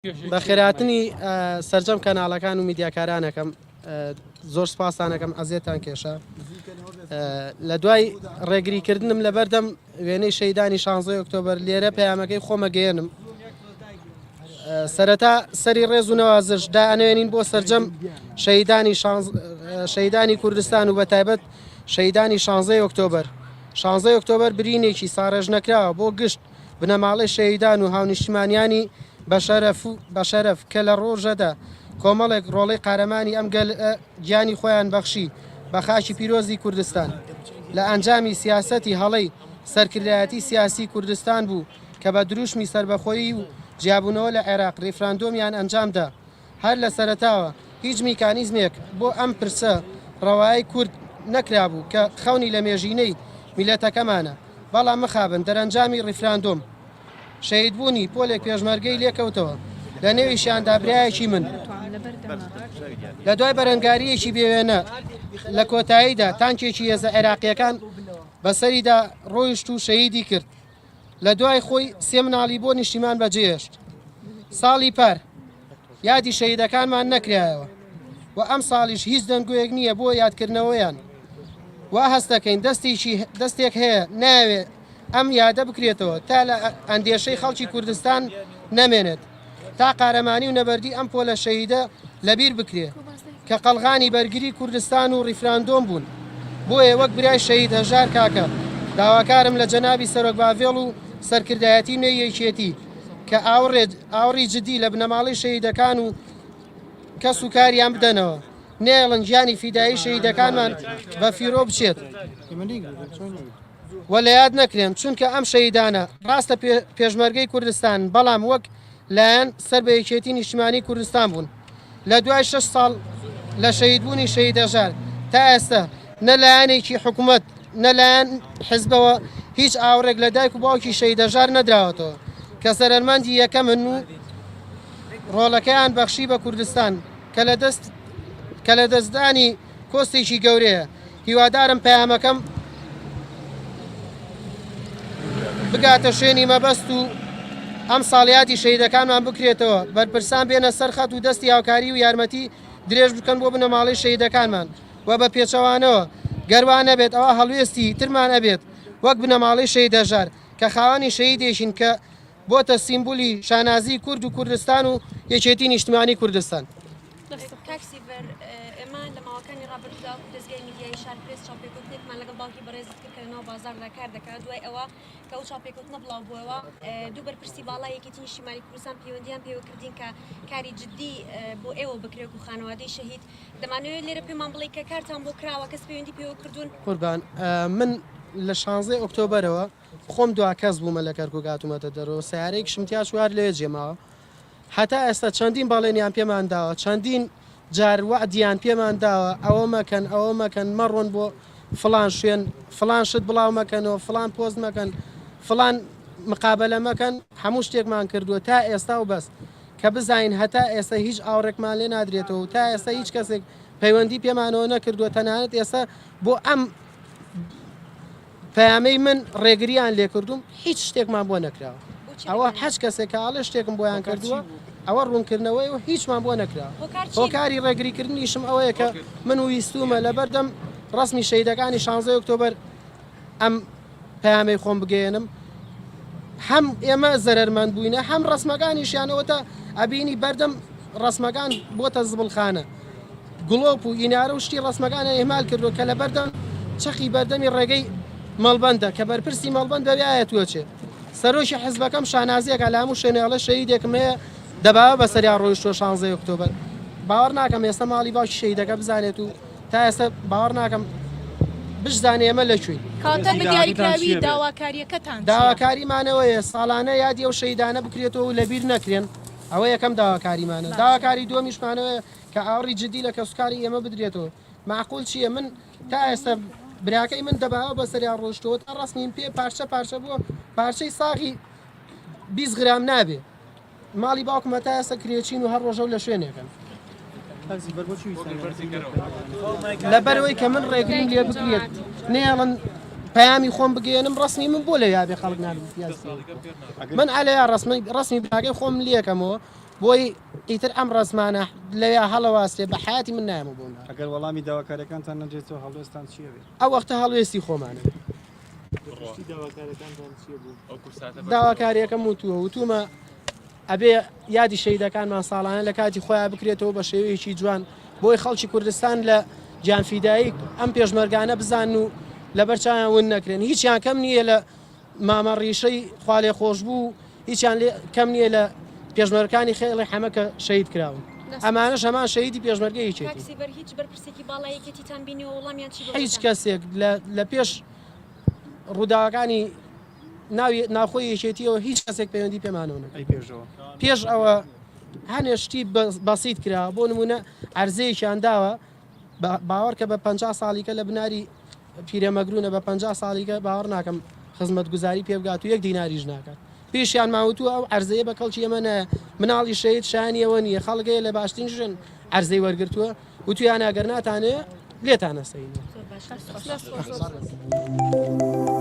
بەخێرهاتنی سەرجەم کەناڵەکان و میدیاکارانەکەم زۆر سپاستانەکەم ئەزیێتان کێشا لە دوای ڕێگریکردنم لە بەردەم وێنەی شەیدانی 16 ئۆکتۆبەر لێرە پەیامەکەی خۆمە گەیەنم سەرەتا سەری ڕێز و نەوازش دائەنوێنین بۆ سەرجەم شەیدانی شەیدانی کوردستان و بە تایبەت شەیدانی 16 ئۆکتۆبەر 16 ئۆکتۆبەر برینێکی ساڕێژ نەکراوە بۆ گشت بنەماڵەی شەهیدان و هاونیشتیمانیانی بەشەرەف کە لە ڕۆژەدا کۆمەڵێک ڕۆڵەی قارەمانی ئەم گەلە گیانی خۆیان بەخشی بە خاکی پیرۆزی کوردستان لە ئەنجامی سیاسەتی هەڵەی سەرکردایەتی سیاسی کوردستان بوو کە بە دروشمی سەربەخۆیی و جیابوونەوە لە عێراق ڕیفراندۆمیان ئەنجامدا. هەر لە سەرەتاوە هیچ میکانیزمێک بۆ ئەم پرسە ڕەوایەی کورد نەکرابوو کە خەونی لەمێژینەی میللەتەکەمانە، بەڵام مخابن دەرەنجامی ڕیفراندۆم شەهیدبوونی پۆلێک پێشمەرگەی لێکەوتەوە لە نێویشیاندا برایەکی من. لە دوای بەرەنگارییەکی بێوێنە لە کۆتاییدا تانکێکی هێزە عێراقییەکان بەسەریدا ڕۆیشت و شەهیدی کرد. لە دوای خۆی سێ مناڵی بۆ نیشتیمان بەجێهێشت. ساڵی پار یادی شەهیدەکانمان نەکرایەوە و ئەم ساڵیش هیچ دەنگۆیەک نییە بۆ یادکردنەوەیان. وا هەست دەکەین دەستێکی دەستێک هەیە نایەوێ ئەم یادە بکرێتەوە تا لە ئەندێشەی خەڵکی کوردستان نەمێنێت. تا قارەمانی و نەبەردی ئەم پۆلە شەهیدە لەبیر بکرێ کە قەڵغانی بەرگری کوردستان و ڕیفراندۆم بوون. بۆیە وەک برای شەهید هەژار کاکە داواکارم لە جەنابی سەرۆک باڤێڵ و سەرکردایەتی نوێی یەکێتی کە ئاوڕی جدی لە بنەماڵەی شەهیدەکان و کەس و کاریان بدەنەوە نەیەڵن گیانی فیدایی شەهیدەکانمان بە فیرۆ بچێت و لە یاد نەکرێن چونکە ئەم شەهیدانە ڕاستە پێشمەرگەی کوردستان بەڵام وەک لایەن سەر بە یەکێتی نیشتیمانی کوردستان بوون لە دوای شەش ساڵ لە شەهیدبوونی شەهید هەژار تا ئێستا نە لایەنێکی حکومەت نە لایەن حزبەوە هیچ ئاوڕێک لە دایک و باوکی شەهید هەژار نەدراوەتەوە کە زەرەرمەندی یەکەمن و ڕۆڵەکەیان بەخشی بە کوردستان کە لە دەست کە لە دەستدانی کۆستێکی گەورەیە هیوادارم پەیامەکەم بگاتە شوێنی مەبەست و ئەم ساڵیادی شەهیدەکانمان بکرێتەوە بەرپرسان بێنە سەر خەت و دەستی هاوکاری و یارمەتی درێژ بکەن بۆ بنەماڵەی شەهیدەکانمان و بە پێچەوانەوە گەر وا نەبێت ئەوا هەڵوێستی ترمان ئەبێت وەک بنەماڵەی شەهید هەژار کە خاوەنی شەهیدێکین کە بۆتە سیمبولی شانازی کورد و کوردستان و یەکێتی نیشتمانی کوردستان. کاک سیڤەر، ئێمە لە ماوەکانی ڕابردوودا وەکو دەزگای میدیایی شار پرێس چاوپێکەوتنێکمان لەگەڵ باوکی بەڕێزت کرد کە لەناو بازاڕدا کار دەکات، دوای ئەوە کە ئەو چاوپێکەوتنە بڵاو بووەوە دوو بەرپرسی باڵای یەکێتی نیشتیمانی کوردستان پەیوەندییان پێوە کردین کە کاری جدی بۆ ئێوە بکرێت وەکو خانەوادەی شەهید، دەمانەوێت لێرە پێمان بڵێی کە کارتان بۆ کراوە، کەس پەیوەندی پێوە کردوون؟ قوربان من لە شانزەی ئۆکتۆبەرەوە خۆم دوا کەس بوومە لە کەرکوک هاتوومەتە دەرەوە سەیارەیەکیشم تیا چوو هەر لەوێ جێماوە هەتا ئێستا چەندین بەڵێنیان پێمان داوە چەندین جار وەعدیان پێمان داوە ئەوە مەکەن ئەوە مەکەن مەڕۆن بۆ فڵان شوێن فڵان شت بڵاو مەکەنەوە فڵان پۆست مەکەن فڵان مقابلە مەکەن هەموو شتێکمان کردووە تا ئێستا و بەس کە بزانین هەتا ئێستا هیچ ئاوڕێکمان لێ نادرێتەوە و تا ئێستا هیچ کەسێک پەیوەندی پێمانەوە نەکردووە تەنانەت ئێستا بۆ ئەم پەیامەی من ڕێگریان لێکردووم هیچ شتێکمان بۆ نەکراوە ئەوە هەچ کەسێک کە ئاڵێ شتێکم بۆیان کردووە ئەوە ڕوونکردنەوەی و هیچمان بۆ نەکراوە هۆکاری ڕێگریکردنیشم ئەوەیە کە من ویستومە لەبەردەم ڕسمی شەیدەکانی 16 ئۆکتۆبەر ئەم پەیامەی خۆم بگەیەنم هەم ئێمە زەرەرمەند بووینە هەم ڕسمەکانیشیانەوە تا ئەبینی بەردەم ڕسمەکان بۆتە زبڵخانە گڵۆپ و ئینارە و شتی ڕەسمەکانیان ئیهمال کردووە کە لەبەردەم چەقی بەردەمی ڕێگەی مەڵبەندە کە بەرپرسی مەڵبەند بەوێ توەچێ سەرۆکی حزبەکەم شانازیەکە لە هەموو شوێنێ ئەڵێ شەهیدێکم هەیە دەباوە بەسەریا ڕۆیشتووە شانزەی ئۆکتۆبەر باوەڕ ناکەم ئێستا ماڵی باوکی شەهیدەکە بزانێت و تا ئێستا باوەڕ ناکەم بشزانێ ئێمە لە کوێین. کەواتە بە دیاریکراوی داواکارییەکەتان چییە؟ داواکاریمانەوەیە ساڵانە یادی ئەو شەهیدانە بکرێتەوە و لەبیر نەکرێن. ئەوە یەکەم داواکاریمانە، داواکاری دووەمیشمانەوەیە کە ئاوڕی جدی لە کەسوکاری ئێمە بدرێتەوە، مەعقول چییە من تا ئێستا براکەی من دەباوە بەسەریا ڕۆیشتەوە تا ڕەسمیم پێ پارچە پارچە بووە پارچەی ساغی 20 غرام نابێ ماڵی باوکم هەتا ئێستا کرێچین و هەر ڕۆژە و لە شوێنێکن. لەبەرەوەی کە من ڕێگریم لێ بکرێت نێڵن پەیامی خۆم بگەێنم ڕسمی من بۆ لە یابێ خەڵک نابێت من ئەلەیا ڕسمی ڕسمی براگەی خۆم لەکەمەوە. بۆی ئیتر ئەم ڕەسمانە لەوێ هەڵەواسرێ بە حەیاتی من نایەمەوە بۆ ناو. ئەگەر وەڵامی داواکاریەکانتان نەدرێتەوە هەڵوێستان چی ئەبێت؟ ئەو وەختە هەڵوێستی خۆمانە. پشتی داواکاریەکانتان چیە بوو؟ داواکاریەکەم وتووە وتومە ئەبێ یادی شەهیدەکانمان ساڵانە لە کاتی خۆیان بکرێتەوە بە شێوەیەکی جوان بۆی خەڵکی کوردستان لە گیانفیدایی ئەم پێشمەرگانە بزانن و لەبەر چاویان ون نەکرێن هیچیان کەم نییە لە مامە ڕیشەی خوالێخۆشبوو هیچیان لێ کەم نییە لە پێشمەرگەکانی خێڵی حەمە کە شەهید کراون ئەمانەش هەمان شەهیدی پێشمەرگە کاک یەکێتی. سیڤەر هیچ بەرپرسێکی باڵای یەکێتیتان بینیوە وەڵامیان چی بۆ هیچ دەدەن؟ کەسێک لە پێش ڕووداوەکانی ناوی ناوخۆی یەکێتیەوە هیچ کەسێک پەیوەندی پێمانەوە نەکرد. ئەی پێشەوە؟ پێش ئەوە هەنێ شتی بەسیت کرا بۆ نمونە عەرزەیەکیان داوە باوەڕکە بە 50 ساڵیکە لە بناری پیرەمەگرونە بە 50 ساڵیکە باوەڕ ناکەم خزمەتگوزاری پێ بگات و یەک دیناریش ناکات پێشیان ماوتووە ئەو عەرزەیە بە کەڵکی ئێمە نایە مناڵی شەهید شایانی ئەوە نییە خەڵک هەیە لە باشترین ژن عەرزەی وەرگرتووە وتویانە ئەگەر ناتانەوێ لێتان ئەسەینەوە. زۆر باشە. دەست خۆش.